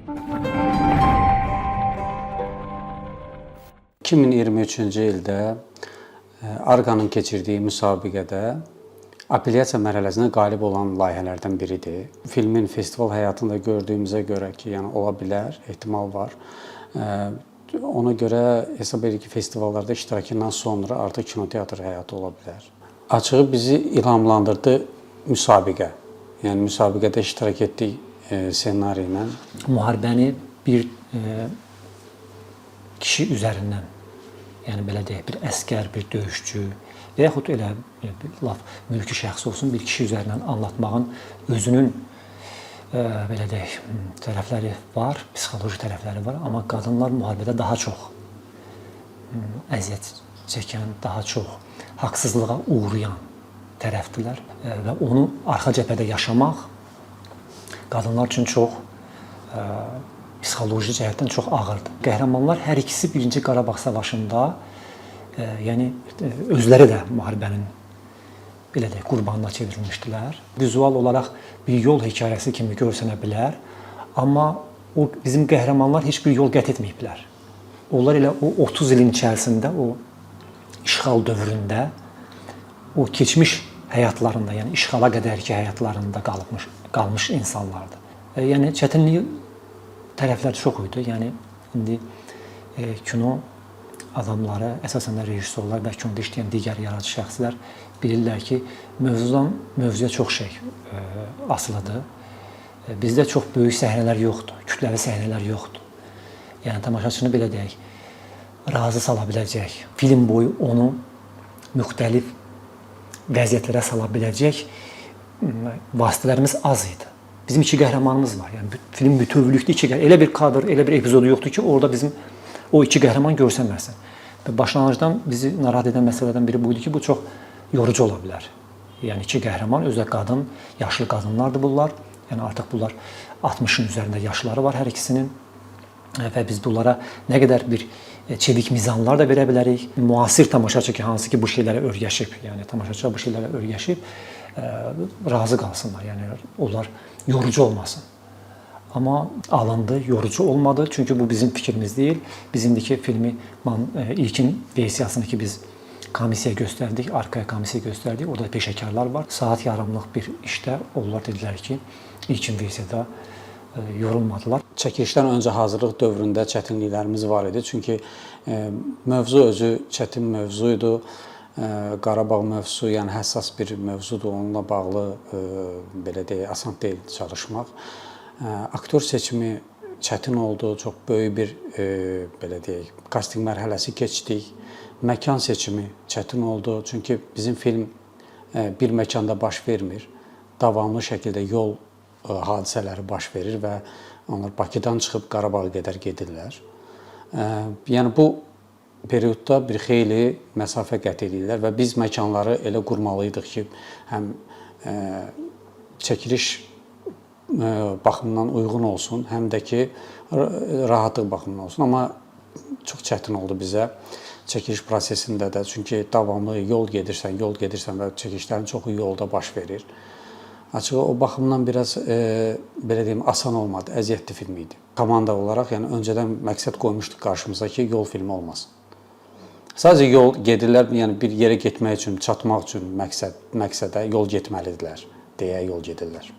2023-cü ildə Arqanın keçirdiyi müsabiqədə apellyasiya mərhələsində qalib olan layihələrdən biridir. Filmin festival həyatında gördüyümüzə görə ki, yəni ola bilər, ehtimal var. Ona görə hesab edirik ki, festivallarda iştirakından sonra artıq kinoteatr həyatı ola bilər. Açığı bizi ilhamlandırdı müsabiqə. Yəni müsabiqədə iştirak etdik ssenari ilə. Müharibəni bir kişi üzərindən, yəni belə deyək, bir əskər, bir döyüşçü və yaxud elə bir lap mülki şəxs olsun, bir kişi üzərindən anlatmağın özünün belə deyək, tərəfləri var, psixoloji tərəfləri var, amma qadınlar müharibədə daha çox əziyyət çəkən, daha çox haqsızlığa uğrayan tərəfdirlər və onu arxa cəbhədə yaşamaq qadınlar üçün çox psixoloji cəhətdən çox ağırdır. Qəhrəmanlar hər ikisi Birinci Qarabağ müharibəsinə, yəni özləri də müharibənin belə deyək, qurbanına çevrilmişdilər. Vizual olaraq bir yol hekayəsi kimi görsənə bilər, amma o bizim qəhrəmanlar heç bir yol qət etməyiblər. Onlar elə o 30 ilin içərisində, o işğal dövründə, o keçmiş həyatlarında, yəni işğala qədərki həyatlarında qalmış insanlardır. Yəni çətinlik tərəflər çox idi. Yəni indi kino adamları, əsasən də rejissorlar və kinoda işləyən digər yaradıcı şəxslər bilirlər ki, mövzudan mövzuya çox şey asılıdır. Bizdə çox böyük səhnələr yoxdur, kütləvi səhnələr yoxdur. Yəni tamaşaçını belə deyək, razı sala biləcək, film boyu onu müxtəlif vəziyyətlərə sala biləcək vasitələrimiz az idi. Bizim iki qəhrəmanımız var. Yəni film bütövlükdə iki qəhrəman. Elə bir kadr, elə bir epizodu yoxdur ki, orada bizim o iki qəhrəman görsənməsin. Və başlanğıcdan bizi narahat edən məsələlərdən biri bu idi ki, bu çox yorucu ola bilər. Yəni iki qəhrəman, özü də qadın, yaşlı qadınlardır bunlar. Yəni artıq bunlar 60-ın üzərində yaşları var hər ikisinin. Və biz bunlara nə qədər bir çevik mizanlar da verə bilərik. Müasir tamaşaçı ki, hansı ki bu şeylərə öyrəşib, yəni tamaşaçı bu şeylərə öyrəşib, razı qalsınlar. Yəni onlar yorucu olmasın. Amma alındı, yorucu olmadı. Çünki bu bizim fikrimiz deyil. Biz indiki filmi ilkin versiyasını ki biz komissiyaya göstərdik, arkaya komissiyaya göstərdik. Orada peşəkarlar var. Saat yarımlıq bir işdə onlar dedilər ki, ilkin versiyada yorulmadılar. Çəkilişdən öncə hazırlıq dövründə çətinliklərimiz var idi. Çünki mövzu özü çətin mövzu idi. Qarabağ mövzusu, yəni həssas bir mövzudur. Onunla bağlı belə deyək, asan deyil çalışmaq. Aktyor seçimi çətin oldu. Çox böyük bir belə deyək, kastinq mərhələsi keçdik. Məkan seçimi çətin oldu. Çünki bizim film bir məkanda baş vermir. Davamlı şəkildə yol hadisələri baş verir və onlar Bakıdan çıxıb Qarabağa qədər gedirlər. Yəni bu periodda bir xeyli məsafə qət edirlər və biz məkanları elə qurmalıydıq ki, həm çəkiliş baxımından uyğun olsun, həm də ki rahatlıq baxımından olsun. Amma çox çətin oldu bizə çəkiliş prosesində də, çünki davamlı yol gedirsən, yol gedirsən və çəkilişlərin çoxu yolda baş verir. Açığı o baxımdan biraz belə deyim, asan olmadı, əziyyətli film idi. Komanda olaraq, yəni öncədən məqsəd qoymuşduq qarşımıza ki, yol filmi olmasın. Sadəcə yol gedirlər, yəni bir yerə getmək üçün, çatmaq üçün məqsədə yol getməlidirlər deyə yol gedirlər.